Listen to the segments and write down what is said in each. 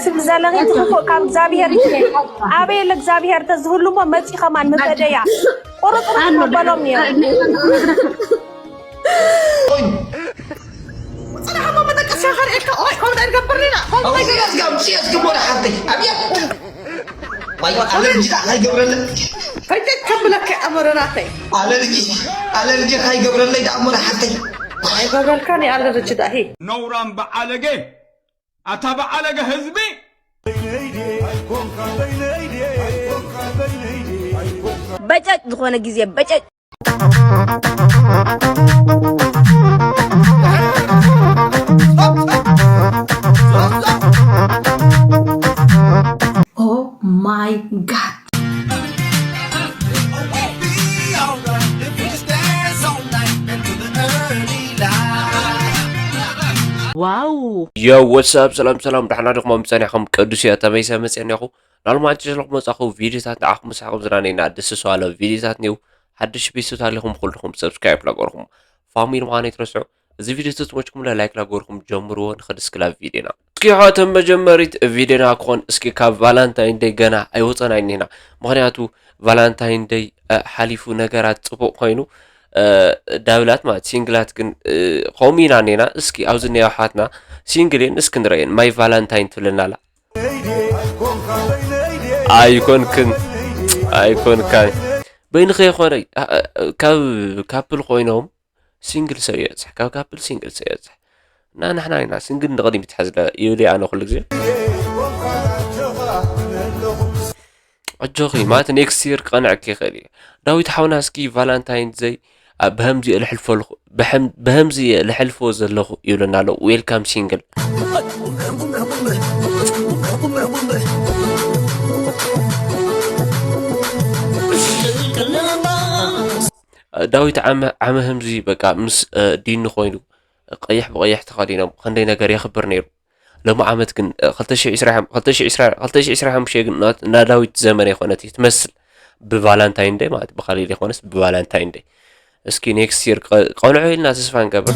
ትብሊ ዘለኺ ትኽፉእ ካብ እግዚኣብሔር እዩ። ኣበይ ኣሎ እግዚኣብሔር ተዝህሉ እሞ መፂ ከማን ምፈደያ ቁርጥርጥ ኣሎ መበሎም ነይሩ። ጽናሕ እሞ መጠቀስያ ከርእየካ። ኦይ ከምኡ እንታይ ንገብር ኢና ከምኡ እንታይ ገለ ኣስጋም ሲ ኣስግሞ ሓፍተይ ኣብያ ዋይ ኣለርጂ ዳኣ ከይገብረለ ፈይተት ከብለካ ኣመረናተይ ኣለርጂ ኣለርጂ ከይገብረለይ ዳኣ እሞ ሓፍተይ ኣይገበልካን ኣለርጂ ዳሂ ነውራም በዓለገ ኣታ በዓለገ ህዝቢ በጨጭ ዝኾነ ግዜ በጨጭ Oh my god. ዋው Yo, what's up? ሰላም ሰላም፣ ደሓና ዲኹም? ጸኒሕኩም ቅዱስ እየ ተመይሰ መጽእኒኹ ናልማንጭ ስለኹም መጻኹ ቪዲዮታት ንዓኹም ምሳኹም ዝናነይና ደስ ሰዋለ ቪዲዮታት ኒው ሓድሽ ቤተሰብ ታሊኹም ኩልኹም ሰብስክራይብ ላገርኹም ፋሚሊ ምዃኑ ይትረስዑ። እዚ ቪዲዮ ተዝመችኩም ለ ላይክ ላገርኹም ጀምርዎ። ንኸድ እስኪ ላብ ቪዲዮና እስኪ ሓተም መጀመሪት ቪዲዮና ክኾን እስኪ ካብ ቫላንታይን ደይ ገና ኣይወፀና ይኒና። ምኽንያቱ ቫላንታይን ደይ ሓሊፉ ነገራት ፅቡቕ ኮይኑ ዳብላት ማለት ሲንግላት ግን ከምኡ ኢና ኔና። እስኪ ኣብዚ ኒኦ ኣሕዋትና ሲንግል የን እስኪ ንረየን ማይ ቫላንታይን ትብለና ኣላ። ኣይኮንክን ኣይኮንካን በይንኸ ይኾነ ካብ ካፕል ኮይኖም ሲንግል ሰብ ይበፅሕ ካብ ካፕል ሲንግል ሰብ ይበፅሕ እና ንሕና ኢና ሲንግል ንቕድሚት ሕዝለ ይብል ኣነ ኩሉ ግዜ ኣጆኺ ማለት ኔክስት ይር ክቐንዐኪ ይኽእል እዩ። ዳዊት ሓውና እስኪ ቫላንታይን ዘይ ብሀምዚ እየ ልሕልፎ ዘለኹ ይብለና ኣሎ። ዌልካም ሲንግል ዳዊት ዓመ ህምዚ በቃ ምስ ዲኒ ኮይኑ ቀይሕ ብቀይሕ ተኸዲኖም ክንደይ ነገር የኽብር ነይሩ። ሎም ዓመት ግን ክልተ ሽሕ ዕስራ ሓሙሽተ ግን ናዳዊት ዘመን ኣይኮነት ትመስል። ብቫላንታይን ደይ ማለት ብካሊል ይኮነስ ብቫላንታይን ደይ እስኪ ኔክስት ይር ቆልዑ ኢልና ተስፋ ንገብር።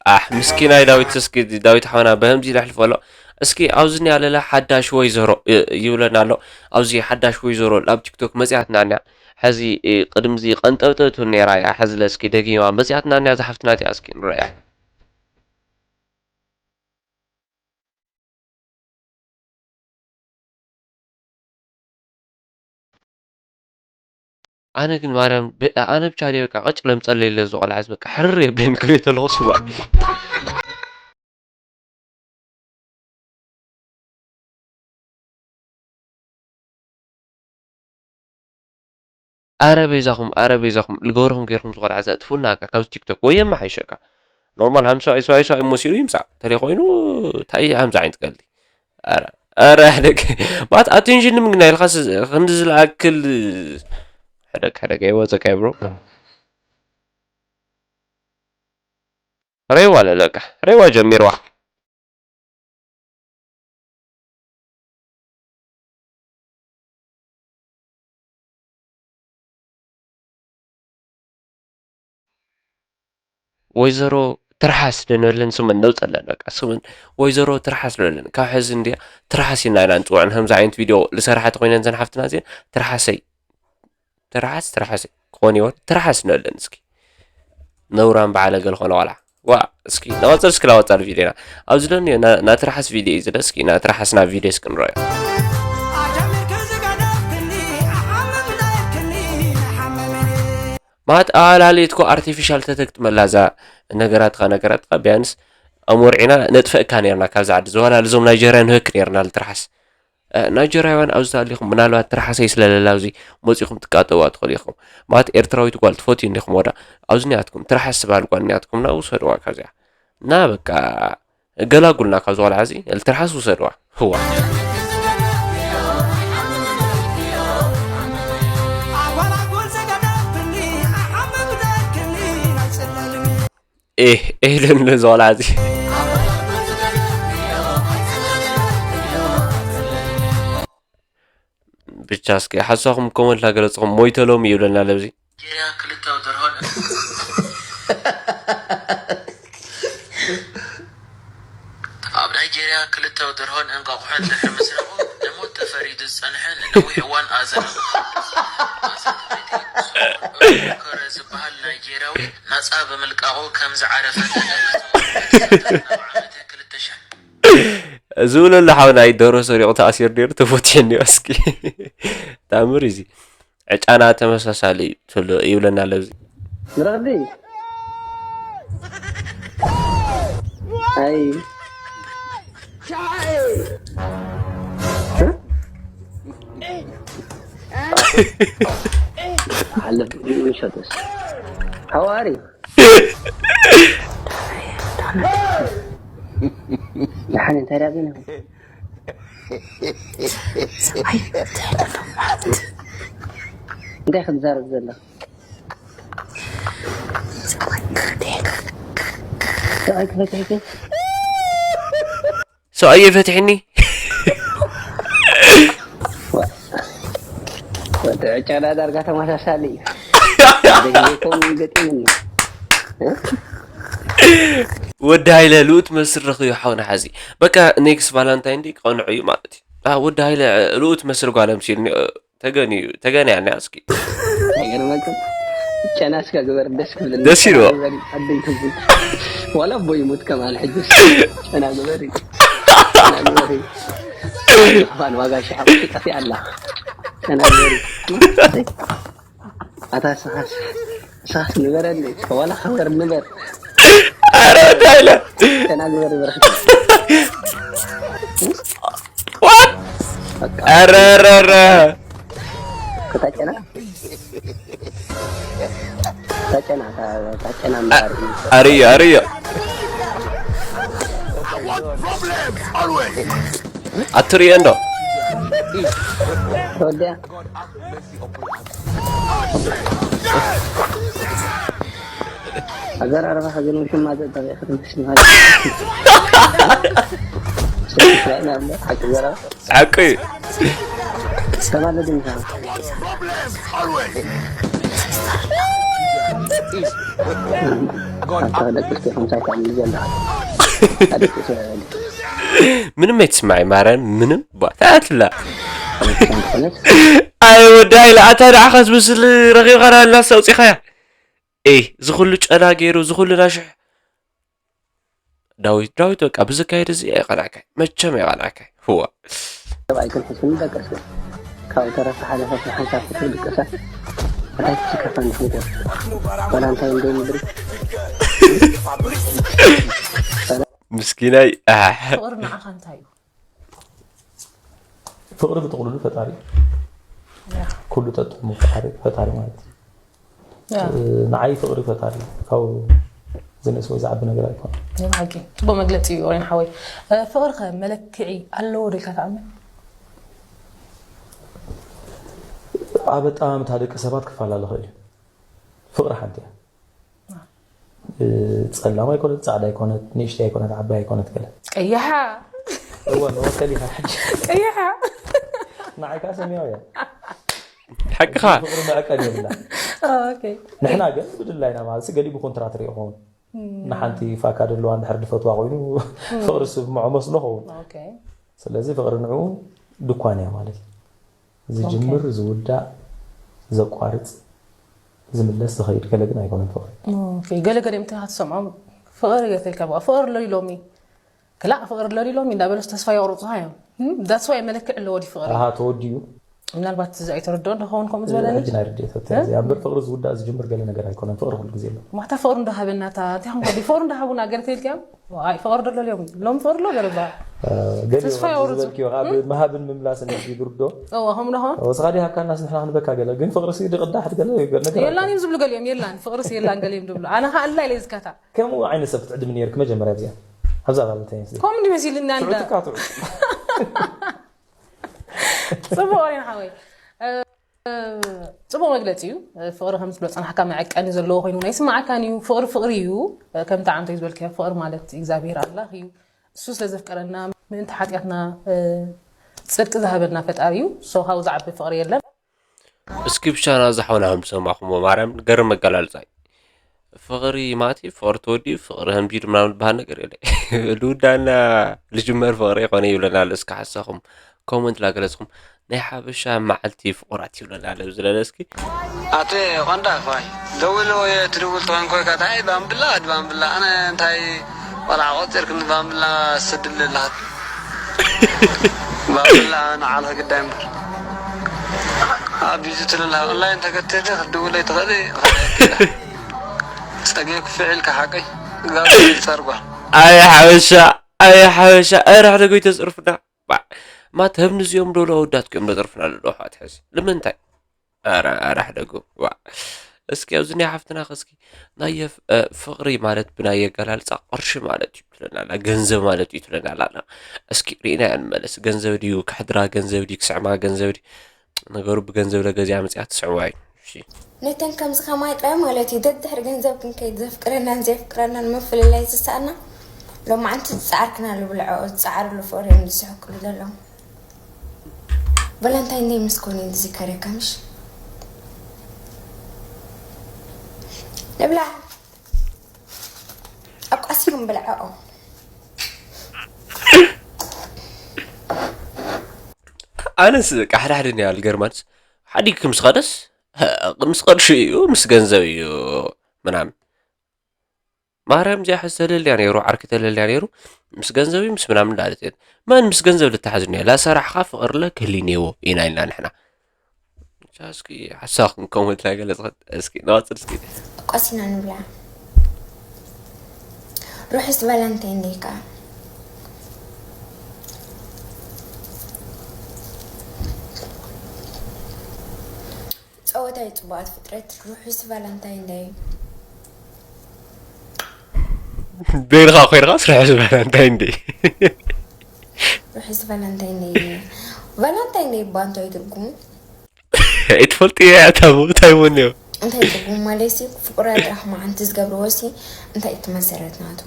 ኣሕ ምስኪናይ ዳዊት እስኪ ዳዊት ሓውና በህምዚ ይለሕልፎ ኣሎ። እስኪ ኣብዚ ኒያ ለለ ሓዳሽ ወይዘሮ ይብለና ኣሎ። ኣብዚ ሓዳሽ ወይዘሮ ኣብ ቲክቶክ መፅያትና ኒያ። ሕዚ ቅድምዚ ቀንጠብጠብ ትብል ነይራ እያ። ሕዚ ለእስኪ ደጊማ መፅያትና ኒያ ዝሓፍትና እቲያ እስኪ ንረያ። ኣነ ግን ማርያም ኣነ ብቻ ድየ በቃ ቀጭ ለምፀለይ ለዚ ቆልዓ በቃ ሕርር የብለይን ክሪኦ ተለኹ ስዋ ኣረ በይዛኹም ኣረ በይዛኹም ልገብረኹም ገይርኩም ዝቆልዓ ዘእጥፉልና እካ ካብዚ ቲክቶክ ወይ የመሓይሸካ ኖርማል ሃምሳ ይስዋ ይስዋ መሲሉ ይምፃእ ተለይ ኮይኑ እንታይ እዩ ሃምዛ ዓይነት ቀልዲ ኣረ ኣረ ሕደግ ማለት ኣቴንሽን ንምግናይ ኢልካ ክንዲ ዝለኣክል ሕደግ ሕደግ ኣይወፀካ ብሮ ሬዋ ለለቃ ሬዋ ጀሚርዋ ወይዘሮ ትርሓስ ዶ ንበለን ስመን ነውፀለን በቃ ስመን ወይዘሮ ትርሓስ ንበለን ካብ ሕዚ እንዲያ ትርሓስ ኢልና ኢና ንፅውዐን ከምዚ ዓይነት ቪድዮ ዝሰርሓ ተኮይነን ዘን ሓፍትና እዚአን ትርሓሰይ ትርሓስ ትርሓሰይ ክኾን ይወል ትርሓስ ንበለን እስኪ ነውራም በዓል ኣገል ኾነ ዋላ ዋ እስኪ ናወፀል እስኪ ላወፃል ቪድዮና ኣብዚ ዶ ናትርሓስ ቪድዮ እዩ ዝደ እስኪ ናትርሓስና ቪድዮ እስኪ ንረዮ ማለት ኣዋላሌትኮ ኣርቲፊሻል ተተግጥመላ እዛ ነገራትካ ነገራትካ ቢያንስ ኣሞርዒና ነጥፈእካ ነርና ካብዛ ዓዲ ዝዋላ ልዞም ናይጀርያ ንህክ ነርና ልትርሓስ ናይጀርያውያን ኣብዚ ተሃሊኹም ምናልባት ትርሓሰይ ስለለላ ኣብዚ መፂኹም ትቃጠዋ ትኽእሉ ኢኹም ማለት ኤርትራዊት ጓል ትፈትዩ እንዲኹም ወዳ ኣብዚ ኒያትኩም ትርሓስ ዝበሃል ጓል ኒያትኩም ና ውሰድዋ ካብዚኣ እና በቃ ገላጉልና ካብ ዝቆልዓ እዚ ልትርሓስ ውሰድዋ ህዋ ኤህ ኤህ ደንለ ዝቆልዓ እዚ ብቻ እስኪ ሓሳኹም ኮመንት ላገለጽኹም ሞይተሎም ይብለና ለብዚ። ናይጄርያ ክልተ ደርሆን ኣብ ናይጄርያ ክልተ ደርሆን እንቋቑሖን ድሕሪ ምስረቑ ንሞት ተፈሪዱ ዝጸንሐ ንነዊሕ እዋን ኣዘራዊ ሓድሽ ኣዘራዊት ኮረ ዝበሃል ናይጄርያዊ ናጻ ብምልቃቑ ከም ዝዓረፈ ተገሊጹ። ኣብ ዓመተ ክልተ ሽሕ ዝብለሉ ሓው ናይ ደሮ ሰሪቑ ተኣሲሩ ነይሩ ተፈትሐኒ እስኪ ታምር እዚ ዕጫና ተመሳሳሊ እዩ ትብሎ ይብለና ኣሎ እዚ ንረኽቢ ኣይ ሓለፍ ሪኡ ይሸጥስ ሓዋሪ ደሓን እንታይ ዳኣ ግን እንታይ ክትዛረብ ዘለኻ ሰብኣየ ፈትሕኒ ወዲ ዕጫና ዳርጋ ተመሳሳሊ እዩ ዘይኮን ገጢምኒ ወዲ ሃይለ ልኡት መስል ረኽዩ ሓውና ሓዚ በቃ ኔክስት ቫላንታይን ዲ ክቐንዑ እዩ ማለት እዩ ወዲ ሃይለ ልኡት መስል ጓል ኣምሲልኒ ተገንዩ ተገንያና እስኪ ኣይገርመክም ጨና እስከ ግበር ደስ ክብል ደስ ይልዎ ወላ ቦ ይሙት ከማን ሕጂ ጨና ግበር ጨና ግበር ዋጋ ሸሓ ጠፊ ኣላ ጨና ግበር ኣታ ስኻስ ስኻስ ንበረኒ ዋላ ከበር ንበር ኧረ እንታይ ኢለ ጨና ግበር ይበረክ ኧረ ኧረ ኧረ ክታጨና ታጨና ታጨና ምባር ኣርዮ ኣርዮ ኣትሪኦ እንዶ ተወዲያ ኣዘራርባኻ ግን ውሽማ ዘጠበ ክትምስል ማለት ሓቂ ዘረባ ሓቂ እዩ ተማለድ ምሳ ኣታ ደቂ ስቴፋን ሳይኮ ዘላ ምንም ኣይትስማዒ ማርያም ምንም ባታትላ ኣይ ወዳይ ለኣታ ደዓኻ ዝምስል ረኺብካ ዳላ ኣውፂኻያ ኤ ዝኹሉ ጨና ገይሩ ዝኹሉ ናሽሕ ዳዊት ዳዊት በቃ ብዝካየድ እዚ የቐናዕካይ መቸም የቐናዕካይ ህዋ ሰብኣይ ክንሕስን ደቀስ ካብ ተረፈ ሓለፈ ሓንሳብ ክትብል ድቀሳ ኣታይ ትስከፋ ንፍንቆ ዋላ እንታይ እንደ ምድሪ ምስኪናይ ፍቕሪ ንዓኻ እንታይ እዩ ፍቕሪ ብጥቕሉሉ ፈጣሪ ኩሉ ጠጥሙ ፈጣሪ ፈጣሪ ማለት እዩ ንዓይ ፍቕሪ ፈጣሪ ካብ ዝንእስ ወይ ዝዓቢ ነገር ኣይኮነ ናይ ብሓቂ ጽቡቅ መግለጺ እዩ ኦሬን ሓወይ ፍቕሪ ከ መለክዒ ኣለዎ ዶ ኢልካ ትኣምን ኣብ ኣጠማምታ ደቂ ሰባት ክፈላለ ይኽእል እዩ ፍቕሪ ሓንቲ እያ ጸላም ኣይኮነት ጻዕዳ ኣይኮነት ንእሽተይ ኣይኮነት ዓባይ ኣይኮነት ገለ ቀያሓ እወ መወከል ኢኻ ሕጂ ቀያሓ ንዓይ ከዓ ሰማያዊ እያ ሓቅኻ ፍቅሪ መዕቀን የብላ ንሕና ግን ብድላይና ማለት ገሊኡ ብኮንትራት ሪኦ ኸውን ንሓንቲ ፋካ ደለዋ እንድሕር ድፈትዋ ኮይኑ ፍቅሪ ስምዖ መስሎ ኸውን ስለዚ ፍቅሪ ንዑ ድኳን እያ ማለት እዩ ዝጅምር ዝውዳእ ዘቋርፅ ዝምለስ ዝኸይድ ገለ ግን ኣይኮነን ፍቅሪ ገለ ገለ ምትኻ ትሰምዖም ፍቅሪ ገተልካ ፍቅሪ ኣሎ ኢሎሚ ክላእ ፍቕሪ ለሊሎም እንዳበለስ ተስፋ የቑርጹኻ እዮም that's why መለክዕ ኣለዎ ድዩ ፍቕሪ ኣሃ ተወዲኡ ምናልባት እዚ ኣይተረድኦ እንተኸውን ከምኡ ዝበለኒ ሕጂ ናይ ርድኤት ተተያዘ እያ እምበር ፍቕሪ ዝውዳእ ዝጅምር ገለ ነገር ኣይኮነን ፍቕሪ ኩሉ ግዜ ኣሎ ማታ ፍቕሪ እንዳሃበና እታ እንታይ ኾንካ ፍቕሪ እንዳሃቡና ገለ ተልክዮም ኣይ ፍቕሪ ዶ ለልዮም ሎም ፍቕሪ ሎ ገለባ ተስፋ የቑርጹ ዝበልክዮ ካብ ምሃብን ምምላስን እዚ ብርዶ እዎ ከምኡ ዶ ኾን ወስኻ ዲሃብካ ናስ ንሕና ክንበካ ገለ ግን ፍቕሪ ሲ ድቕዳሕ ገለ ነገር የላን እዮም ዝብሉ ገሊኦም የላን ፍቕሪ ሲ የላን ገሊኦም ዝብሉ ኣነ ኸኣ ኣላ ኢለ ዝካታ ከምኡ ዓይነት ሰብ ትዕድሚ ነይርክ መጀመርያ እዚኣ ኣብዛ ቫለንታይንስ ዴይ ከምኡ እንዲ መሲልና እንዳ ትዕጥቃ ትዑ ጽቡቅ ወሬ ሓወይ ጽቡቅ መግለጺ እዩ ፍቅሪ ከም ዝብሎ ጸናሕካ መዐቀኒ ዘለዎ ኮይኑ ናይ ስማዓካን እዩ ፍቅሪ ፍቅሪ እዩ ከምታ ዓንተይ ዝበልከ ፍቅሪ ማለት እግዚኣብሔር ኣምላኽ እዩ እሱ ስለ ዘፍቀረና ምእንቲ ሓጢኣትና ጽድቂ ዝሃበና ፈጣሪ እዩ። So ካብኡ ዝዓቢ ፍቕሪ የለን። እስኪ ብቻና ዝሓውና ከም ዝሰማኹሞ ማርያም ገርም መገላልጻ እዩ። ፍቕሪ ማቲ ፍቕሪ ተወዲኡ ፍቕሪ ከምዚ ምናምን ዝበሃል ነገር የለ። ልውዳና ልጅመር ፍቕሪ ይኾነ ይብለና ኣሎ። እስኪ ሓሳኹም ኮመንት ላገለጽኩም ናይ ሓበሻ መዓልቲ ፍቑራት ይብለና ኣሎ ዝለለ እስኪ። ኣተ ቆንዳ ፋይ ደውል ወይ ትድውል ተኾንኮ ኢካ ታይ ባምብላ ኣድ ባምብላ ኣነ እንታይ ቆልዓ ቆፂርክኒ ባምብላ ሰድል ኣለካ ባምብላ ንዓልኸ ግዳይ እምበር ኣቢዙ ትልላ ኦንላይን ተገትተ ክትድውለይ ትኽእል ጸገ ክፍዕ ኢልካ ሓቀይ ጋብ ጸርጓ ኣይ ሓበሻ ኣይ ሓበሻ ኣረ ሓደ ጎይ ተፅርፍና ማት ህብኒ እዚኦም ዶ ለወዳትኩም ዶ ፅርፍና ኣለዶ ኣሕዋት ሕዚ ንምንታይ ኣረ ኣረ ሕደጉ ዋ እስኪ ኣብዚ ናይ ሓፍትና ከስኪ ናይ ፍቅሪ ማለት ብናይ ኣገላልፃ ቅርሺ ማለት እዩ ትለናላ ገንዘብ ማለት እዩ ትለናላ እስኪ ርኢና ንመለስ ገንዘብ ድዩ ክሕድራ ገንዘብ ድዩ ክስዕማ ገንዘብ ድዩ ነገሩ ብገንዘብ ለገዚኣ መፅኣ ትስዕዋ እዩ እሺ ነተን ከምዚ ከማይ ጥራይ ማለት እዩ ደድሕሪ ገንዘብ ክንከይድ ዘፍቅረናን ዘየፍቅረናን ምፍልላይ ዝሰኣና ሎማዓንቲ ዝፀዓርክናሉ ብልዕኦ ዝፀዓርሉ ፍቅሪ እዮም ዝስሕቅሉ ዘለዉ ቫላንታይን ደይ ምስ ኮነ ዝዝከረካ ምሽ ንብላ ኣቋሲኩም ብልዐኦ ኣነስ በቃ ሓደ ሓደ ኒያ ልገርማንስ ሓዲግ ምስ ኸደስ ምስ ቅርሺ እዩ ምስ ገንዘብ እዩ ምናምን ማርያም እዚኣ ሕዚ ተለልያ ነይሩ ዓርኪ ተለልያ ነይሩ ምስ ገንዘብ እዩ ምስ ምናምን እንዳለት እየን መን ምስ ገንዘብ ልተሓዝ እኒኦ ላሰራሕኻ ፍቕርለ ክህሊ እኒዎ ኢና ኢልና ንሕና እስኪ ሓሳኹም ኮመንት ላይ ገለጽ እስኪ ንቐጽል እስኪ ቆሲና ንብላ ርሑስ ቫላንታይን ደይ ከዓ ፀወታ እዩ ፅቡቃት ፍጥረት ርሑስ ቫላንታይን ደይ ደይንኻ ኮይንኻስ ርሑስ ቫላንታይን ደይ ርሑስ ቫላንታይን ደይ ቫላንታይን ደይ እባ እንታይ እዩ ትርጉሙ ኣይትፈልጥዮ እያ እታ እንታይ እውን እዮም እንታይ ትርጉሙ ማለት ሲ ፍቁራት ጥራሕ መዓንቲ ዝገብርዎ ሲ እንታይ እቲ መሰረት ናቱ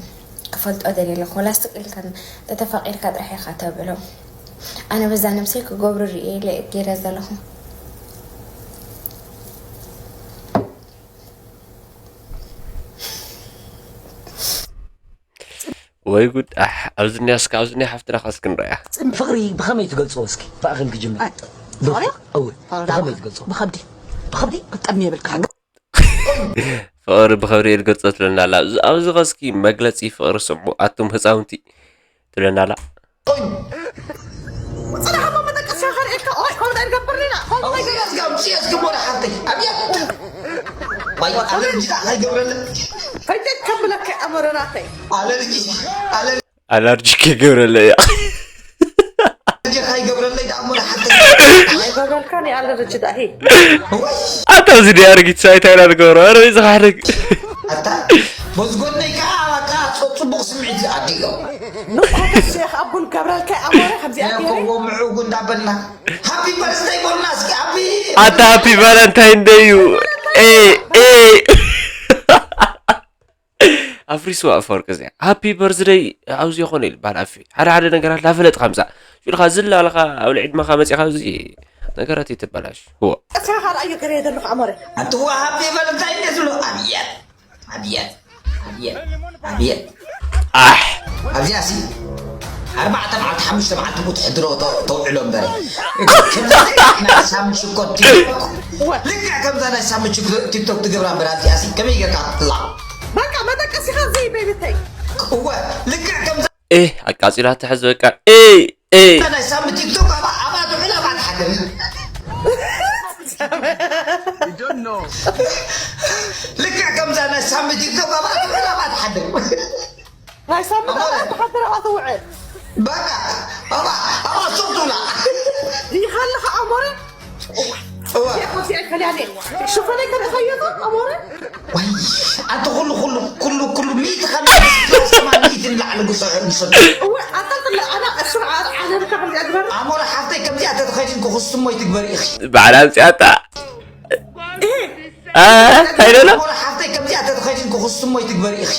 ክፈልጦ ደልየ ኣለኹ ወላ ስቅ ኢልካ ተተፋቂርካ ጥራሕ ኢኻ ተብዕሎ ኣነ በዛ ነብሰይ ክገብሮ ርእየ ኢለ ገይረ ዘለኹ ወይ ጉድ ኣሕ ኣብዚ ኒያ እስከ ኣብዚ ኒያ ሓፍትና ኻስ ክንረያ ጽም ፍቕሪ ብኸመይ ትገልጾ እስኪ ብኣኸም ክጅምር ፍቕሪ? እወ ፍቕሪ ብኸመይ ትገልጾ ብኸብዲ ብኸብዲ ክጠሚ የብልካ ፍቕሪ ብኸብዲ እየ ዝገልጾ ትለና ኣላ ኣብዚ ኸስኪ መግለጺ ፍቕሪ ስምዑ ኣቱም ህፃውንቲ ትብለና ኣላ። ጽናሕ እሞ መጠቀስያ ከርእየካ ኦይ ከምኡ እንታይ ንገብር ኢና ከምኡ እንታይ ገይረ ኣዝጋ ምጽእ እስኪ እሞ ንሓፍተይ ኣብያ ዋይ ኣለርጂ ደኣ ከይገብረለይ ፈይተት ከብለካ ኣመረራተይ ኣለርጂ ኣለርጂ ኣላርጂ ከይገብረለይ እያ። ከይገብረለይ ደኣ እሞ ንሓፍተይ ኣይበበልካን እየ ኣለርጂ ደኣ ሂ ኣታ እዚ ድያ ኣረጊት ሰብኣይ እንታይ ኢና ንገብሮ? ኧረ እዚ ካሕደግ ኣታ በዚ ጎነይ ከዓ በቃ ጽ- ጽቡቕ ስምዒት ኣዲሎ ንኮተስ ኢኻ ኣቡን ገብረልካይ ኣሞረ ከምዚኣ ገይረ ኮዎ ምዕጉ እንዳበልና ሃፒ በርስደይ በሉና እስኪ ሃፒ ኣታ ሃፒ ቫለንታይን ደይ እዩ። ኤ ኤ ኣፍሪስዋ ኣፈወርቂ እዚኣ ሃፒ በርዝደይ ኣብዚ ይኾነ ይልባል ኣፊ ሓደ ሓደ ነገራት ላፈለጥካ ምፃእ ሽልካ ዝላ ኣለካ ኣብ ልዕድመካ መፂኻ ኣብዚ ነገራት ይትበላሽ ህዎ እስኻ ካልኣዮ ገለ ዘለኹ ኣሞረ ኣንትዋ ሃፒ ቫለንታይን ደይ ዝብሎ ኣብየት ኣብየት ኣብየት ኣብየት ኣሕ ኣብዚኣ ሲ ኣርባዕተ መዓልቲ ሓሙሽተ መዓልቲ እኮ ትሕድሮ ተውዕሎ እምበር ከምዛ ናይ ሳሚ ሽኮር ቲክቶክ ልክዕ ከምዛ ናይ ሳሚ ሽኮር ቲክቶክ ትገብራ እምበር ኣብዚኣ ሲ ከመይ ጌርካ ትላ በቃ መጠቀሲኻ ዘይ ቤብተይ እወ ልክዕ ከምዛ ኤህ ኣቃጺላ ትሕዝ በቃ ኤይ ኤይ ናይ ሳሚ ቲክቶክ ኣባ ኣባ ትውዕል ኣባ ትሓድር ልክዕ ከምዛ ናይ ሳሚ ቲክቶክ ኣባ ትውዕል ኣባ ትሓድር ናይ ሳሚ ኣባ ትሓድር ኣባ ትውዕል በቃ ኣባ ኣባ ሱቅ ትብላ ይኻለኻ ኣሞረ እዋ እዋ እዚኣ ከላለ ሽፈለይ ከተኸየጠ ኣሞረ ወይ ኣንተ ኩሉ ኩሉ ኩሉ ኩሉ ሚእቲ ንላዕሊ ጉሰ ኣሞረ ሓፍተይ ከምዚኣ ተተኸይድን ክኽስሞ ይትግበር ኢኺ በዓል ኣምፅኣታ እንታይ ደሎ ኣሞረ ሓፍተይ ከምዚኣ ተተኸይድን ክኽስሞ ይትግበር ኢኺ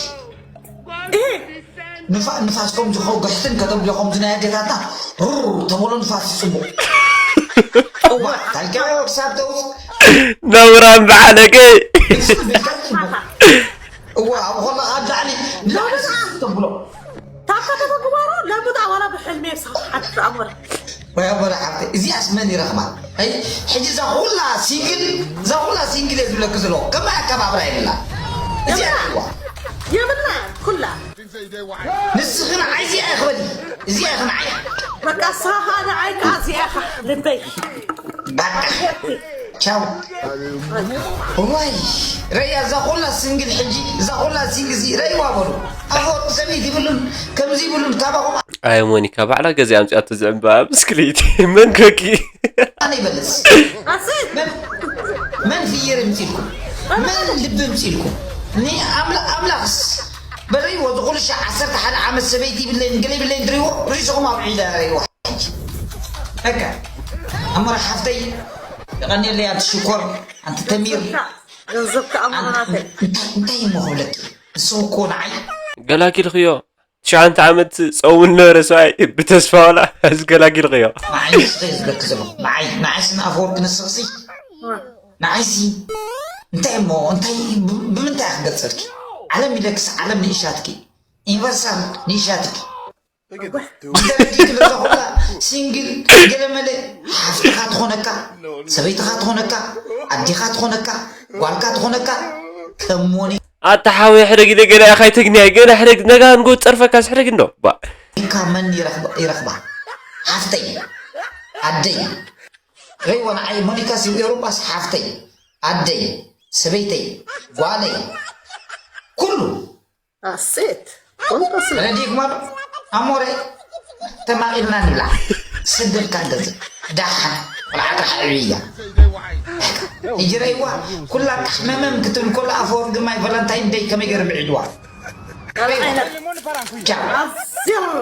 ንፋ ንፋስ ከምዚ ከውግሕትን ከተብልዮ ከምዚ ናይ ኣዴታትና ሩር ተበሎ ንፋስ ይጽቡቕ። እዋ ታልኪያ ወክሳብ ተውስ ነውራም በዓለገ እዋ ኣብ ኾላ ኣብ ላዕሊ ላዕሊ ተብሎ ታካ ተተግባሮ ለምዳ ዋላ ብሕልሜ ሳሓት ኣሞራ ወይ ኣቦላ ሓፍተ እዚኣስ መን ይረኽባ? ኣይ ሕጂ እዛ ኩላ ሲንግል እዛ ኩላ ሲንግል እየ ዝብለኪ ዘለኹ ከመይ ኣከባብራ የብላ እዚኣ እዋ የብልና ኩላ ንስኺ ንዓይ እዚኣ ኢኺ በሊ እዚኣ ኢኺ ንዓይ በቃ ሳኻ ንዓይ ከዓ እዚኣ ኢኻ ልበይ ባቃ ቻው ዋይ ረያ እዛ ኩላ ሲንግል ሕጂ እዛ ኩላ ሲንግል እዚ ረይዋ በሉ ኣፈወርቂ ሰበይቲ ይብሉን ከምዚ ይብሉን ካባኹም ኣይ ሞኒካ ባዕላ ገዚኣ ኣምፂኣቶ ዝዕምባ ብስክሌት መን ከኪ ኣነ ይበልጽ ኣስት መን ፍየር ምጽልኩም መን ልቢ ምጽልኩም ንኣምላኽስ በረይዎ ዝኹሉ ሻ ዓሰርተ ሓደ ዓመት ሰበይቲ ይብለይን ገለ ይብለይን ድሪዎ ሪስኹም ኣብ ዒዳ ረይዎ በቃ ኣሞራ ሓፍተይ የቐንየለይ ኣንቲ ሽኮር ኣንቲ ተሚር ገንዘብካ ኣሞራናተይ እንታይ እሞ ክብለኪ ንስኹ እኮ ንዓይ ገላኪልክዮ ትሽዓንተ ዓመት ጸውን ነበረ ሰብኣይ ብተስፋ ዋላ ሕዚ ገላጊልኽዮ ንዓይ ንስኺ ዝብለኪ ዘለኹ ንዓይ ንዓይ ስነ ኣፈወርቂ ንስኽሲ ንዓይሲ እንታይ እሞ እንታይ ብምንታይ ክገልጸልኪ ዓለም ኢለክስ ዓለም ንእሻትኪ ዩኒቨርሳል ንእሻትኪ ዝደረጊ ክለዛ ኩላ ሲንግል ገለመለ ሓፍትኻ ትኾነካ ሰበይትኻ ትኾነካ ኣዲኻ ትኾነካ ጓልካ ትኾነካ ከሞኒ ኣታ ሓወይ ሕደግ ኢለ ገለ ኢኻ ኣይተግንያ ገለ ሕደግ ነጋ ንጎ ጸርፈካስ ሕደግ እንዶ ባ ኢካ መን ይረኽባ ይረኽባ ሓፍተይ ኣደይ ረይዋ ንዓይ ሞኒካ ሲብ ኤውሮጳስ ሓፍተይ ኣደይ ሰበይተይ ጓለይ ኩሉ ኣሴት ኮንተስ ረዲግማ ኣሞረ ተማቒልና ንብላ ስደልካ ገዛ ዳሓን ቆልዓካ ዕብያ እጅረይዋ ኩላ ካሕመመም ክትብል ኮላ ኣፈወርቂ ማይ ቫለንታይን ደይ ከመይ ገይሩ ብዒድዋ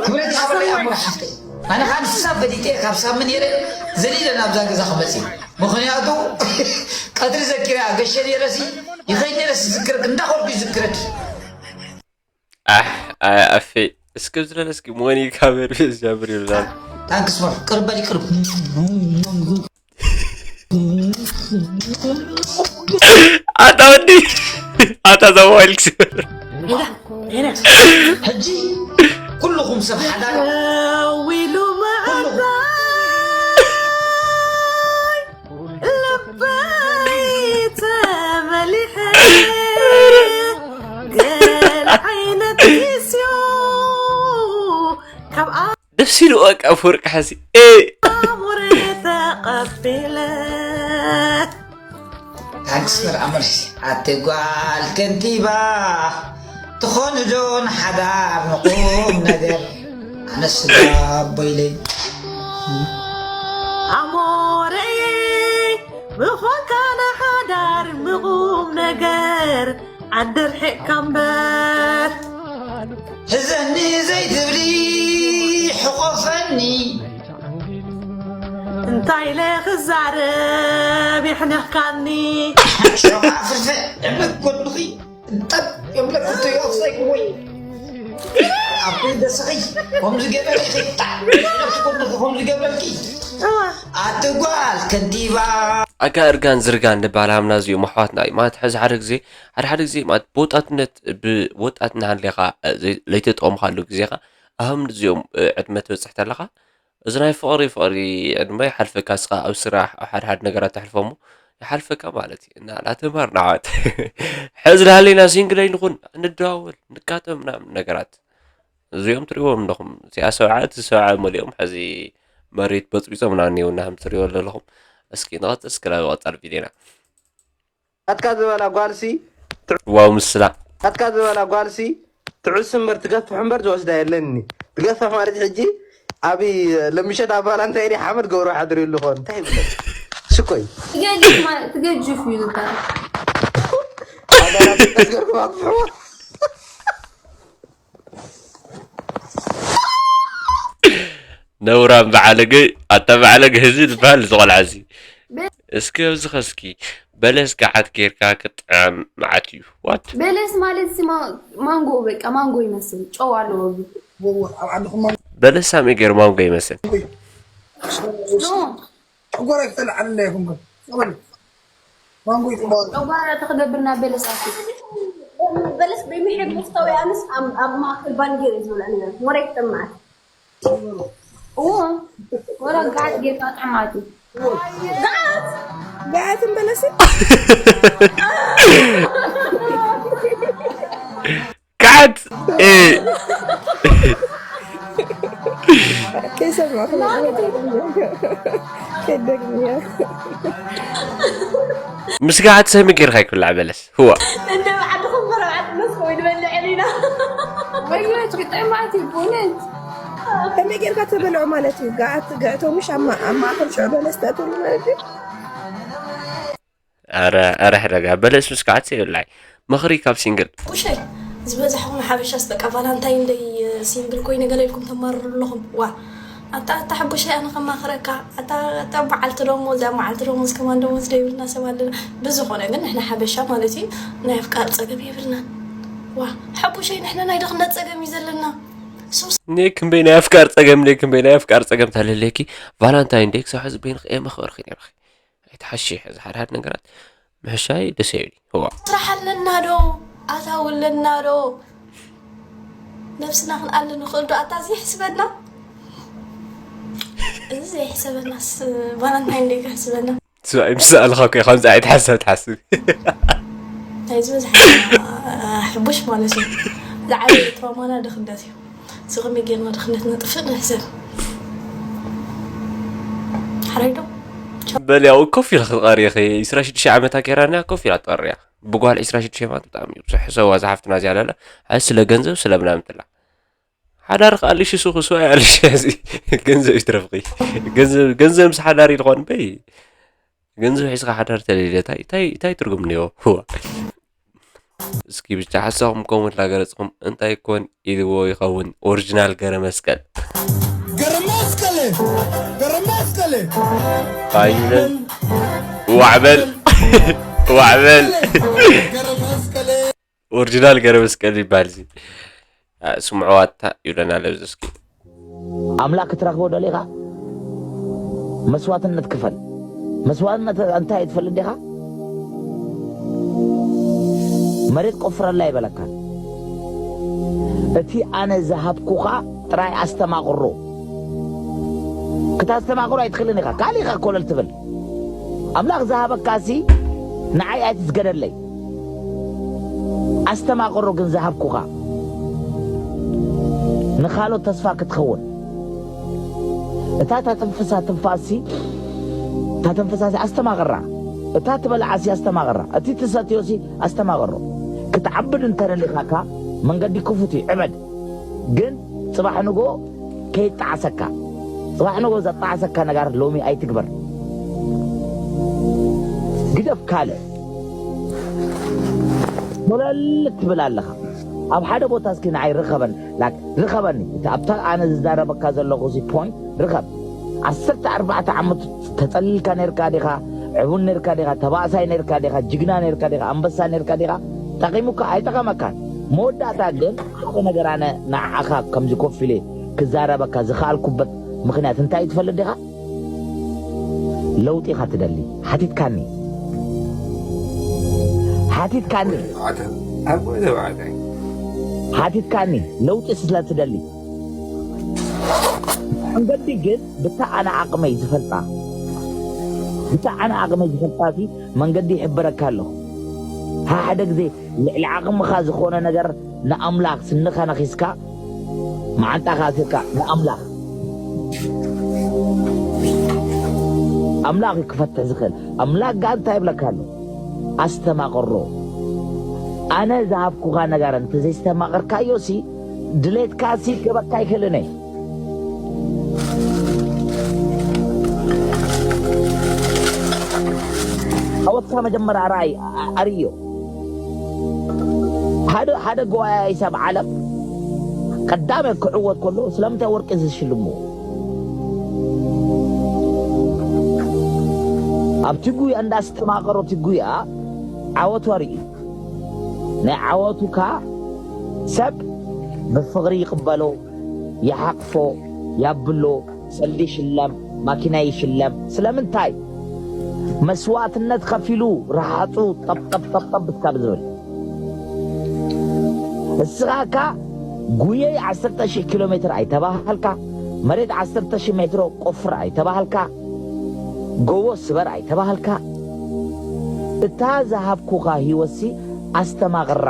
ክብረት ሃበለይ ኣሞረ ሓፍተይ ኣነ ከዓ ንሳ ፈሊጠ ካብ ሳምን ነይረ ዘሊለ ናብዛ ገዛ ክመፅእ ምክንያቱ ቀትሪ ዘኪራ ገሸ ነይረሲ ይኸይድ ነይረሲ ዝክረክ እንዳኸድኩ ይዝክረክ ኣሕ ኣይ ኣፌ እስከ ዝለለ እስኪ ሞኒ ካበሪ ጃብር ይብላል ታንክስ በር ቅርብ በል ቅርብ ኣታ ወዲ ኣታ ዘዋይል ክስበር ሕጂ ኩልኹም ሰብ ሓዳር ዊሉ መዓዛይ ልበይ ተመሊሐ ገል ዓይነት ኪስዮ ካብ ደስ ኢሉ በቃ ፍርቂ ሓሲ ኣሙረ ተቐቢለ ታንክስ በር ኣመር ኣቲ ጓል ከንቲባ ትኾኒ ዶ ንሓዳር ንቁም ነገር ኣነ ስጋ ኣቦይለይ ኣሞረይ ምኾንካ ንሓዳር ምቁም ነገር ዓዲ ርሒቕካ እምበር ሕዘኒ ዘይትብሊ ሕቆፈኒ እንታይ ኢለ ክዛረብ የሕነኽካኒ ሸውዓ ፍርፍዕ ዕብለት ጎድኺ ጠብ የብለክ ክቶ ይወፍሰይ ወይ ኣብ ኩሉ ደስኺ ከምዚ ገበርኪ ክጣዕ ነብሲ ጎድኺ ከምዚ ገበርኪ ኣቲ ጓል ከንቲባ ኣጋ እርጋን ዝርጋን ንባል ሃምና እዚኦም ኣሕዋትና እዩ ማለት ሕዚ ሓደ ግዜ ሓደ ሓደ ግዜ ማለት ብወጣትነት ብወጣትና ሃሌኻ ለይተጠቐምካሉ ግዜኻ ኣህም እዚኦም ዕድመ ትበፅሕ ተለኻ እዚ ናይ ፍቕሪ ፍቕሪ ዕድመ ይሓልፈካ እስኻ ኣብ ስራሕ ኣብ ሓደ ሓደ ነገራት ተሕልፎ እሞ ይሓልፈካ ማለት እዩ እና ላተማር ንዓወት ሕዚ ላሃለይና ሲንግል ኣይንኹን እንደዋወል ንጋጠም ምናምን ነገራት እዚኦም ትሪእዎም ኣለኹም እዚኣ ሰብዓ እቲ ሰብዓ መሊኦም ሕዚ መሬት በፅቢፆም ናኒው እናሃም ትሪእዎ ዘለኹም እስኪ ንቐፅል እስኪ ናብ ቀፃል ቪድዮና ኣትካ ዝበላ ጓልሲ ዋው ምስላ ኣትካ ዝበላ ጓልሲ ትዕሱ እምበር ትገፍሕ እምበር ዝወስዳ የለኒ ትገፍሕ ማለት ሕጂ ኣብ ለምሸት ኣብ ባላንታይን ሓመድ ገብሮ ሓድር ይሉ ኾን እንታይ ይብለ ሽኮይ ትገጅፍ ማለት ትገጅፍ እዩ ዝበሃል ኣዳራትገርኩም ኣግፍሕዎ ነውራም በዓለገ ኣታ በዓለገ ህዚ ዝበሃል ዝቆልዓ እዚ እስኪ ኣብዚ ኸስኪ በለስ ገዓት ጌርካ ክጥዕም መዓት እዩ። What? በለስ ማለት እዚ ማ- ማንጎ፣ በቃ ማንጎ ይመስል፣ ጨው ኣለዎ። ኣብ ዓድኹም ማንጎ በለስ ሳሚ ገይሩ ማንጎ ይመስል። እዩ። ጨጓራ ይክተል ዓለና ይኹንኩም። ጸበል ማንጎ ይጽባል። ጨጓራ ተክገብርና በለስ ኣኪ በለስ በሚሕድ ሙፍታዊ ኣነስ ኣብ ኣብ ማእከል ባንጌር እዩ ዝብልዕ ነይሩ። ወረ ይጠማት እዎ ወላ ጋት ጌርካ ጥዕማት እዩ። ገዓትን በለስን God! Eh! ከይሰማዕኹ ከደግምያ ምስ ገዓት ሰሚ ጌርካ ይኩላዕ በለስ ህዋ እንደ ባዕድኹም መረብዓት መስኮ ይንበልዕ ኢና ወይወት ክጥዕማት እዩ ብእውነት ከመይ ጌርካ ትበልዖ ማለት እዩ። ገዓት ገዕቶ ምሽ ኣብ ማ- ኣብ ማእከል ሽዑ በለስ ተእትሉ ማለት እዩ። ኣረ ኣረ ሕደጋ በለስ ምስ ገዓት ይብላዕ። ምኽሪ ካብ ሲንግል ቁሸይ ዝበዛሕኹም ሓበሻስ በቃ ቫላንታይን ደይ ሲንግል ኮይነ ገለ ኢልኩም ተማርሩ ኣለኹም። ዋ ኣታ ኣታ ሕቡሸይ ኣነ ከማኽረካ ኣታ ኣታ መዓልቲ ደሞዝ እዛ መዓልቲ ደሞዝ ከማን ደሞዝ ደይብልና ሰብ ኣለና። ብዝኾነ ግን ንሕና ሓበሻ ማለት እዩ ናይ ኣፍቃር ጸገም የብልናን። ዋ ሕቡሸይ ንሕና ናይ ድኽነት ጸገም እዩ ዘለና። ሱስ ኔክ እምበይ ናይ ኣፍቃር ጸገም ኔክ እምበይ ናይ ኣፍቃር ጸገም ተለለኪ ቫላንታይን ዴይ ክሳብ ሕዚ በይንኺ እየ መኽበርኺ ነይርኺ። ኣይትሓሺ ሕዚ ሓደ ሓደ ነገራት ምሕሻይ ደስ ይብል። እዋ ስራሕ ኣለና ዶ ኣታዊ ኣለና ዶ ነብስና ክንኣሊ ንኽእል ዶ ኣታ እዚ ይሕስበና እዚ ዘይሕሰበናስ ቫለንታይን ደይ ክሕስበና ስባይ ምስ ኣልኻ ኮ ከምዚ ኣይትሓሰብ ትሓስብ ናይ ዝበዝሕ ሕቡሽ ማለት እዩ ዝዓበየ ትራማና ድኽነት እዩ እዚ ከመይ ጌርና ድኽነት ነጥፍእ ንሕሰብ ሓረይ ዶ በል ያው ኮፍ ኢልኺ ክትቐሪ ኢኺ ዕስራ ሽዱሽተ ዓመታ ጌራና ኮፍ ኢላ ትቐርያ ብጓል ዕስራ ሽዱሽተ ማለት ብጣዕሚ እዩ ብዙሕ ሕሰብዋ ዝሓፍትና እዚኣ ለለ ኣይ ስለ ገንዘብ ስለ ምናምን ትላ ሓዳር ከኣልሽ ሱኹ ስዋ ያልሽ እዚ ገንዘብ ይትረፍኺ ገንዘብ ገንዘብ ምስ ሓዳር ይልኾን በይ ገንዘብ ሒዝካ ሓዳር ተለይለ እንታይ እንታይ እንታይ ትርጉም እኒኦ ህዋ እስኪ ብቻ ሓሳኹም ኮመንት ላገረፅኹም እንታይ ኮን ኢልዎ ይኸውን ኦሪጂናል ገረ መስቀል ገረመስቀል ገረመስቀል ባይነን ዋዕበል ዋዕበል ገረመስቀል ኦሪጂናል ገረ መስቀል ይበሃል እዚ ስምዕዋታ ይብለና ለብዚ እስኪ ኣምላኽ ክትረኽቦ ደሊኻ መስዋዕትነት ክፈል። መስዋዕትነት እንታይ እዩ ትፈልጥ ዲኻ? መሬት ቆፍረላ ይበለካ። እቲ ኣነ ዝሃብኩኻ ጥራይ ኣስተማቕሮ። ክታስተማቕሮ ኣይትኽእልን ኢኻ። ካልእ ኢኻ ኮለል ትብል። ኣምላኽ ዝሃበካ ሲ ንዓይ ኣይትስገደለይ። ኣስተማቕሮ ግን ዝሃብኩኻ ንኻልኦት ተስፋ ክትኸውን እታ ተትንፍሳ ትንፋስሲ እታ ተንፍሳሲ ኣስተማቕራ እታ ትበልዓሲ ኣስተማቕራ እቲ ትሰትዮሲ ኣስተማቕሮ ክትዓብድ እንተደሊኻካ መንገዲ ክፉት እዩ ዕበድ ግን ጽባሕ ንጎ ከይጣዓሰካ ጽባሕ ንጎ ዘጣዓሰካ ነጋር ሎሚ ኣይትግበር ግደፍ ካልእ ሞለል ትብል ኣለኻ ኣብ ሓደ ቦታ እስኪ ንዓይ ርኸበን ላክ ርኸበኒ እቲ ኣብታ ኣነ ዝዛረበካ ዘለኹ ሲ ፖይንት ርኸብ ዓሰርተ ኣርባዕተ ዓመት ተጸሊልካ ነርካ ዲኻ ዕቡን ነርካ ዲኻ ተባእሳይ ነርካ ዲኻ ጅግና ነርካ ዲኻ ኣንበሳ ነርካ ዲኻ ጠቒሙካ ኣይጠቐመካን መወዳእታ ግን ሓደ ነገር ኣነ ንዓኻ ከምዚ ኮፍ ኢለ ክዛረበካ ዝኸኣልኩበት ምኽንያት እንታይ እዩ ትፈልጥ ዲኻ ለውጢ ኢኻ ትደሊ ሓቲትካኒ ሓቲትካኒ ሓቲትካኒ ለውጢ ስለ ትደሊ መንገዲ ግን ብታ ኣነ ዓቕመይ ዝፈልጣ ብታ ኣነ ዓቕመይ ዝፈልጣ መንገዲ ይሕበረካ ኣለኹ ሓደ ግዜ ልዕሊ ዓቕምኻ ዝኾነ ነገር ንኣምላኽ ስንኻ ነኺስካ መዓንጣኻ ኣሲርካ ንኣምላኽ ኣምላኽ እዩ ክፈትሕ ዝኽእል ኣምላኽ ጋር እንታይ ይብለካ ኣሎ ኣስተማቕሮ ኣነ ዝሃብኩኻ ነገር እንተዘይስተማቕርካዮ ሲ ድሌትካ ሲ ክበካ ኣይክእልን እየ ኣወትካ መጀመርያ ርኣይ ኣርእዮ ሓደ ሓደ ጎያይ ሰብ ዓለም ቀዳመ ክዕወት ከሎ ስለምንታይ ወርቂ ዝሽልምዎ እቲ ጉያ እንዳስተማቐሮ እቲ ጉያ ዓወቱ ኣርእዩ። ናይ ዓወቱ ከኣ ሰብ ብፍቕሪ ይቕበሎ፣ ይሓቕፎ፣ ያብሎ፣ ሰልዲ ይሽለም፣ ማኪና ይሽለም። ስለምንታይ? መስዋእትነት ከፊሉ ረሃጹ ጠብጠብ ጠብጠብ እስካብ ዝብል። እስኻ እካ ጉየይ ዓሰርተ ሺሕ ኪሎ ሜትር ኣይተባሃልካ፣ መሬት ዓሰርተ ሺሕ ሜትሮ ቆፍር ኣይተባሃልካ፣ ጎቦ ስበር ኣይተባሃልካ። እታ ዝሃብኩኻ ህይወትሲ ኣስተማቕራ።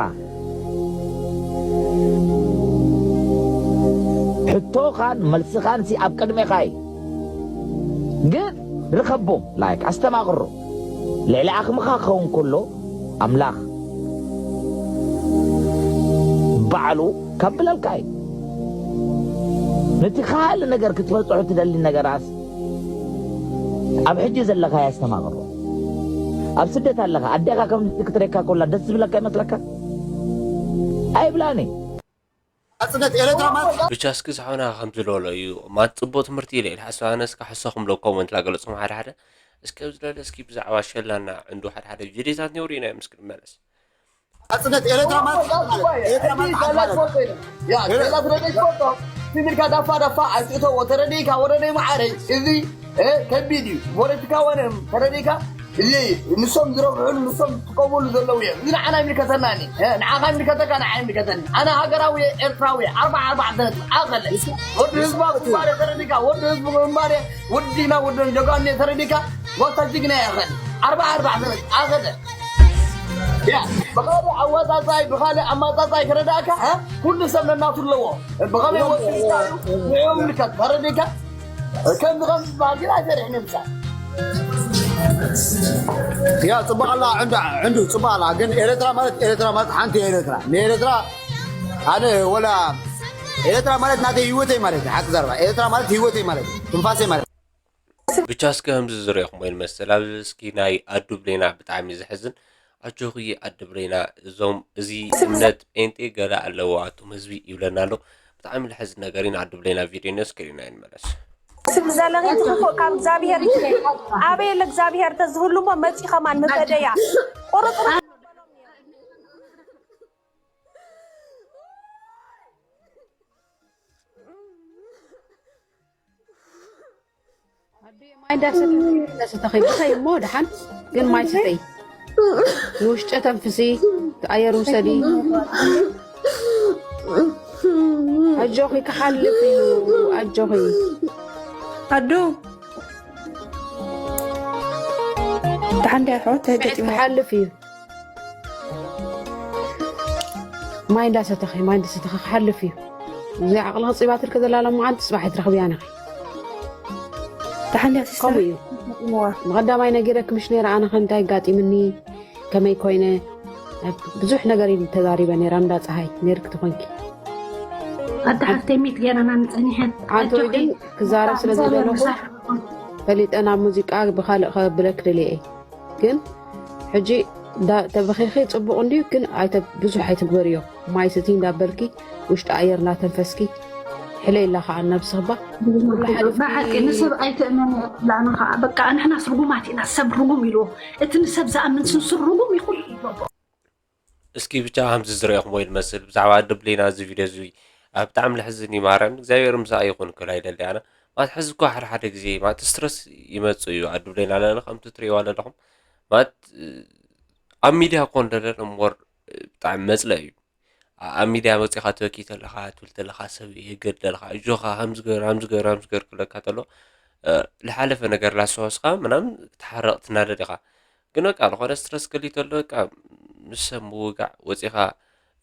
ሕቶኻን መልስኻንሲ ኣብ ቅድሜኻ እዩ። ግን ርኸቦም፣ ላይክ፣ ኣስተማቕሮ። ልዕሊ ዓቕምኻ ክኸውን ከሎ ኣምላኽ ባዕሉ ከብለልካ እዩ። ነቲ ካልእ ነገር ክትበጽሖ ትደሊ ነገራት ኣብ ሕጂ ዘለኻ የስተማቕሮ። ኣብ ስደት ኣለኻ፣ ኣዴኻ ከምዚ ክትረካ ከላ ደስ ዝብለካ ይመስለካ? ኣይብላኒ። ናጽነት ኤርትራ ማለት ብቻ እስኪ ዝሓውና ከም ዝበሎ እዩ። ማት ጽቡቅ ትምህርቲ ኢለ ኢለ ሓሳብ ኣነ እስካ ሕሶ ክምለኩም እንት ላገለጽኩም ሓደ ሓደ እስኪ ኣብዚ ለለ እስኪ ብዛዕባ ሸላና ዕንዱ ሓደ ሓደ ቪዲዮታት ነውሪ ኢና ምስኪ ንመለስ። ናጽነት ኤርትራ ማለት ኤርትራ ማለት ዓድ ማለት ያ ገላ ትረደይ ትፈልጦ ትግርካ ዳፋ ዳፋ ኣይትእተዎ ተረዲእካ ወረደይ መዓረይ እዚ እ፣ ከቢድ እዩ ፖለቲካ ወነ ተረዲእካ እዚ ንሶም ዝረብሑሉ ንሶም ዝጥቀሙሉ ዘለዉ እዮም እዚ ንዓና ይምልከተናኒ እ፣ ንዓኻ ይምልከተካ ንዓ ይምልከተኒ ኣነ ሃገራዊ እየ ኤርትራዊ እየ ኣርባዓ ኣርባዕተ ነጥቢ ኣኸለ ወዲ ህዝባ ግንባር እየ ተረዲእካ ወዲ ህዝቢ ግንባር እየ ወዲና ወዲ ጀጋኑ እየ ተረዲእካ ጎታ ጅግና እየ ኣኸለ ኣርባዓ ኣርባዕተ ነጥቢ ኣኸለ ያ ብኻልእ ኣዋጻጻይ ብኻልእ ኣማጻጻይ ክረዳእካ እ፣ ኩሉ ሰብ ነናቱ ኣለዎ ብኸመይ ወሲድካ እዩ ንዕኡ ምልከት ተረዲእካ ከምዚ ከም ዝበሃል ግን ኣይፈሪሕን እዮም ምሳል ያ ጽቡቅ ኣላ ዕንዱ ዕንዱ ጽቡቅ ኣላ ግን ኤርትራ ማለት ኤርትራ ማለት ሓንቲ እያ ኤርትራ ንኤርትራ ኣነ ወላ ኤርትራ ማለት ናተይ ህይወተይ ማለት እዩ ሓቂ ዘረባ ኤርትራ ማለት ህይወተይ ማለት እዩ ትንፋሰይ ማለት እዩ ብቻ እስከ ከምዚ ዝረኹሞ ይመስል ኣብዚ እስኪ ናይ ኣዱ ብሌና ብጣዕሚ ዘሕዝን ኣጆኺ ኣዱ ብሌና እዞም እዚ እምነት ጴንጤ ገለ ኣለዎ ኣቱም ህዝቢ ይብለና ኣሎ ብጣዕሚ ልሕዝን ነገር ኢና ኣዱ ብሌና ቪድዮ ነስ ከሪና ይንመለስ ስም ዘለኺ እቲ ክፉእ ካብ እግዚኣብሄር እዩ። ኣበይ ኣሎ እግዚኣብሄር ተዝህሉ እሞ መፂ ከማን ምፈደያ ቁርጥር ኣደይ ማይ እንዳሰተኺ እንዳሰተኺ ብኸይ እሞ ደሓን ግን ማይ ስተይ ንውሽጨ ተንፍሲ ኣየር ውሰዲ ኣጆኺ ክሓልፍ እዩ ኣጆኺ ኣዱ ደሓን ዲያ ኣሕዋት እንታይ ገጢምዋ ክሓልፍ እዩ ማይ እንዳሰተኺ ማይ እንዳሰተኺ ክሓልፍ እዩ እዚ ዓቕሊ ክፅባትልከ ዘላለም መዓልቲ ፅባሕ ኣይትረኽብያን ኢኺ ደሓን ዲያ ሲስተር ከምኡ እዩ ገጢምዋ ብቐዳማይ ነጊረኪ ምሽ ነይረ ኣነ ከ እንታይ ኣጋጢምኒ ከመይ ኮይነ ብዙሕ ነገር ተዛሪበ ነይረ እንዳ ፀሃይ ነይርኪ ትኾንኪ ኣደ ሓፍተይ ሚት ገይረና ንፀኒሐን ሓንቲ ግን ክዛረብ ስለ ዝደለኹ ፈሊጠ ናብ ሙዚቃ ብኻልእ ከብለክ ደልየ እየ ግን ሕጂ እንዳ- ተበኺኺ ፅቡቕ እንድዩ ግን ኣይተ- ብዙሕ ኣይትግበርዮ ማይ ስቲ እንዳበልኪ ውሽጢ ኣየር እናተንፈስኪ ሕለይላ ከዓ ነብስኽባ ኩሉ ሓሊፍኪ ብሓቂ ንሰብ ኣይትእመን ላና ከዓ በቃ ንሕና ስርጉማት ኢና ሰብ ርጉም ኢልዎ እቲ ንሰብ ዝኣምን ስንስር ርጉም ይኹን ይበቦ እስኪ ብቻ ከምዚ ዝረኹሞ ይመስል ብዛዕባ ኣዱ ብሌና እዚ ቪድዮ እዚ ኣብ ብጣዕሚ ልሕዝን እዩ ማርያም እግዚኣብሔር ምሳኣ ይኹን ክብላ ይደሊ ኣነ ማለት ሕዚ እኳ ሓደ ሓደ ግዜ ማለት ስትረስ ይመጽእ እዩ ኣዱ ብሌና ለለ ከምቲ ትሪእዋ ዘለኹም ማለት ኣብ ሚድያ እኮ እንደለለ እምበር ብጣዕሚ መጽለ እዩ ኣብ ሚድያ መጺኻ ትበኪ ተለኻ ትብል ተለኻ ሰብ የገድለልኻ እጆኻ ከምዚ ገር ከምዚ ገር ከምዚ ገር ክብለካ ተሎ ዝሓለፈ ነገር ላስታወስኻ ምናምን ክትሓርቕ ትናደድ ኢኻ ግን በቃ ዝኾነ ስትረስ ክህልዩ ተሎ በቃ ምስ ሰብ ምውጋዕ ወፂኻ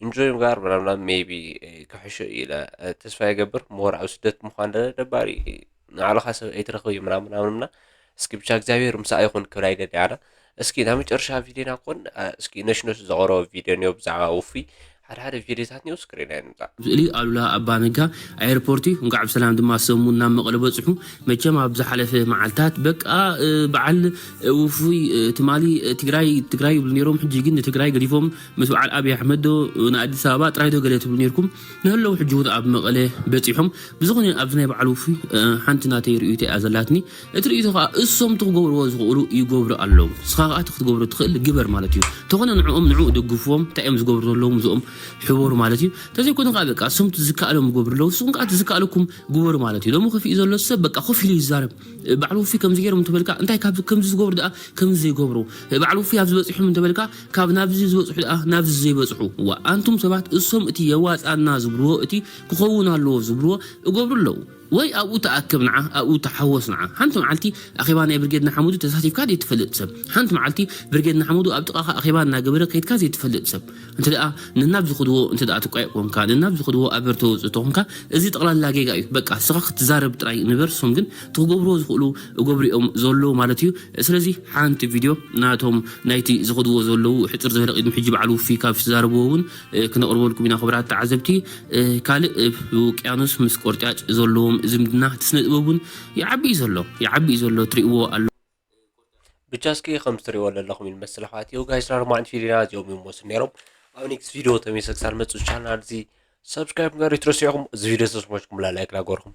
ኢንጆይ ምግባር ምናምና maybe ክሕሾ እዩ ኢለ ተስፋ ይገብር more ኣብ ስደት ምዃን ደለ ደባሪ እዩ ንባዕልኻ ሰብ ኣይትረኽብ እዩ ምናምን ምናምን ምና እስኪ ብቻ እግዚኣብሔር ምሳኣ ይኹን ክብል ኣይደሊ ኣነ እስኪ ናብ መጨረሻ ቪድዮና ኮን እስኪ ነሽነሽ ዘቕረቦ ቪድዮ እኒኦ ብዛዕባ ውፉይ ሓደ ሓደ ቪድዮታት ኒው ስክሪን ኣይ ንምጻእ። ስእሊ ኣሉላ ኣባነጋ ኣየርፖርት እዩ። እንኳዕ ብሰላም ድማ ሰሙ ናብ መቐለ በፅሑ። መቸም ኣብ ዝሓለፈ መዓልታት በቃ በዓል ውፉይ ትማሊ ትግራይ ትግራይ ይብሉ ነይሮም። ሕጂ ግን ንትግራይ ገዲፎም ምስ በዓል ኣብይ ኣሕመድ ዶ ንኣዲስ ኣበባ ጥራይ ዶ ገለ ትብሉ ነይርኩም። ንህለው ሕጂ እውን ኣብ መቐለ በፂሖም። ብዝኾነ ኣብዚ ናይ በዓል ውፉይ ሓንቲ ናተይ ርእይቶ እያ ዘላትኒ። እቲ ርእይቶ ከዓ እሶም እቲ ክገብርዎ ዝኽእሉ ይገብሩ ኣለዉ። ንስኻ ከዓ እቲ ክትገብሮ ትኽእል ግበር ማለት እዩ። ተኾነ ንዕኦም ንዕኡ ደግፍዎም። እንታይ እዮም ዝገብሩ ዘለዉ ምስኦም ሕበሩ ማለት እዩ። እንተዘይኮነ ከዓ በቃ እሶም እቲ ዝከኣሎም ይገብሩ ኣለዉ። ንስኹም ከዓ እቲ ዝከኣለኩም ግበሩ ማለት እዩ። ሎሚ ከፊኡ ዘሎ ሰብ በቃ ኮፍ ኢሉ ይዛረብ። በዓል ውፉይ ከምዚ ገይሮም እንተበልካ እንታይ ካብ ከምዚ ዝገብሩ ደኣ ከምዚ ዘይገብሩ። በዓል ውፉይ ኣብዚ በፂሖም እንተበልካ ካብ ናብዚ ዝበፅሑ ደኣ ናብዚ ዘይበፅሑ። ዋ ኣንቱም ሰባት እሶም እቲ የዋፃና ዝብልዎ እቲ ክኸውን ኣለዎ ዝብልዎ እገብሩ ኣለዉ። ወይ ኣብኡ ተኣከብ ንዓ ኣብኡ ተሓወስ ንዓ። ሓንቲ መዓልቲ ኣኼባ ናይ ብርጌድ ንሓመዱ ተሳቲፍካ ዘይትፈልጥ ሰብ፣ ሓንቲ መዓልቲ ብርጌድ ንሓመዱ ኣብ ጥቓኻ ኣኼባ እናገበረ ከይድካ ዘይትፈልጥ ሰብ፣ እንተ ደኣ ነናብ ዝኸድዎ እንተ ደኣ ትቋየቕ ኮንካ፣ ነናብ ዝኸድዎ ኣበር ተወፅእ ተኾንካ፣ እዚ ጠቕላላ ጌጋ እዩ። በቃ ንስኻ ክትዛረብ ጥራይ ንበር፣ እሶም ግን ትክገብርዎ ዝኽእሉ እገብሩ እዮም ዘለዉ ማለት እዩ። ስለዚ ሓንቲ ቪድዮ ናቶም ናይቲ ዝኸድዎ ዘለዉ ሕፅር ዝበለ ቅድሚ ሕጂ በዓል ውፉይ ካብ ዝተዛረብዎ እውን ክነቕርበልኩም ኢና ክቡራት ተዓዘብቲ። ካልእ ብውቅያኖስ ምስ ቆርጫጭ ዘለዎም ዝምድና እቲ ስነ ጥበብ እውን ይዓቢ እዩ ዘሎ ይዓቢ እዩ ዘሎ ትሪእዎ ኣሎ። ብቻ እስኪ ከም ትሪእዎ ዘለኹም ይመስል ኣሕዋት ዮጋይ ስራር ማዕንቲ ፊሊና እዚኦም ይመስሉ ነይሮም። ኣብ ኔክስት ቪዲዮ ተመልሰ ክሳብ መፅእ ቻናል እዚ ሰብስክራይብ ምግባር ይትረስዑ ኢኹም። እዚ ቪዲዮ ተስሞችኩም ላይክ ላገርኩም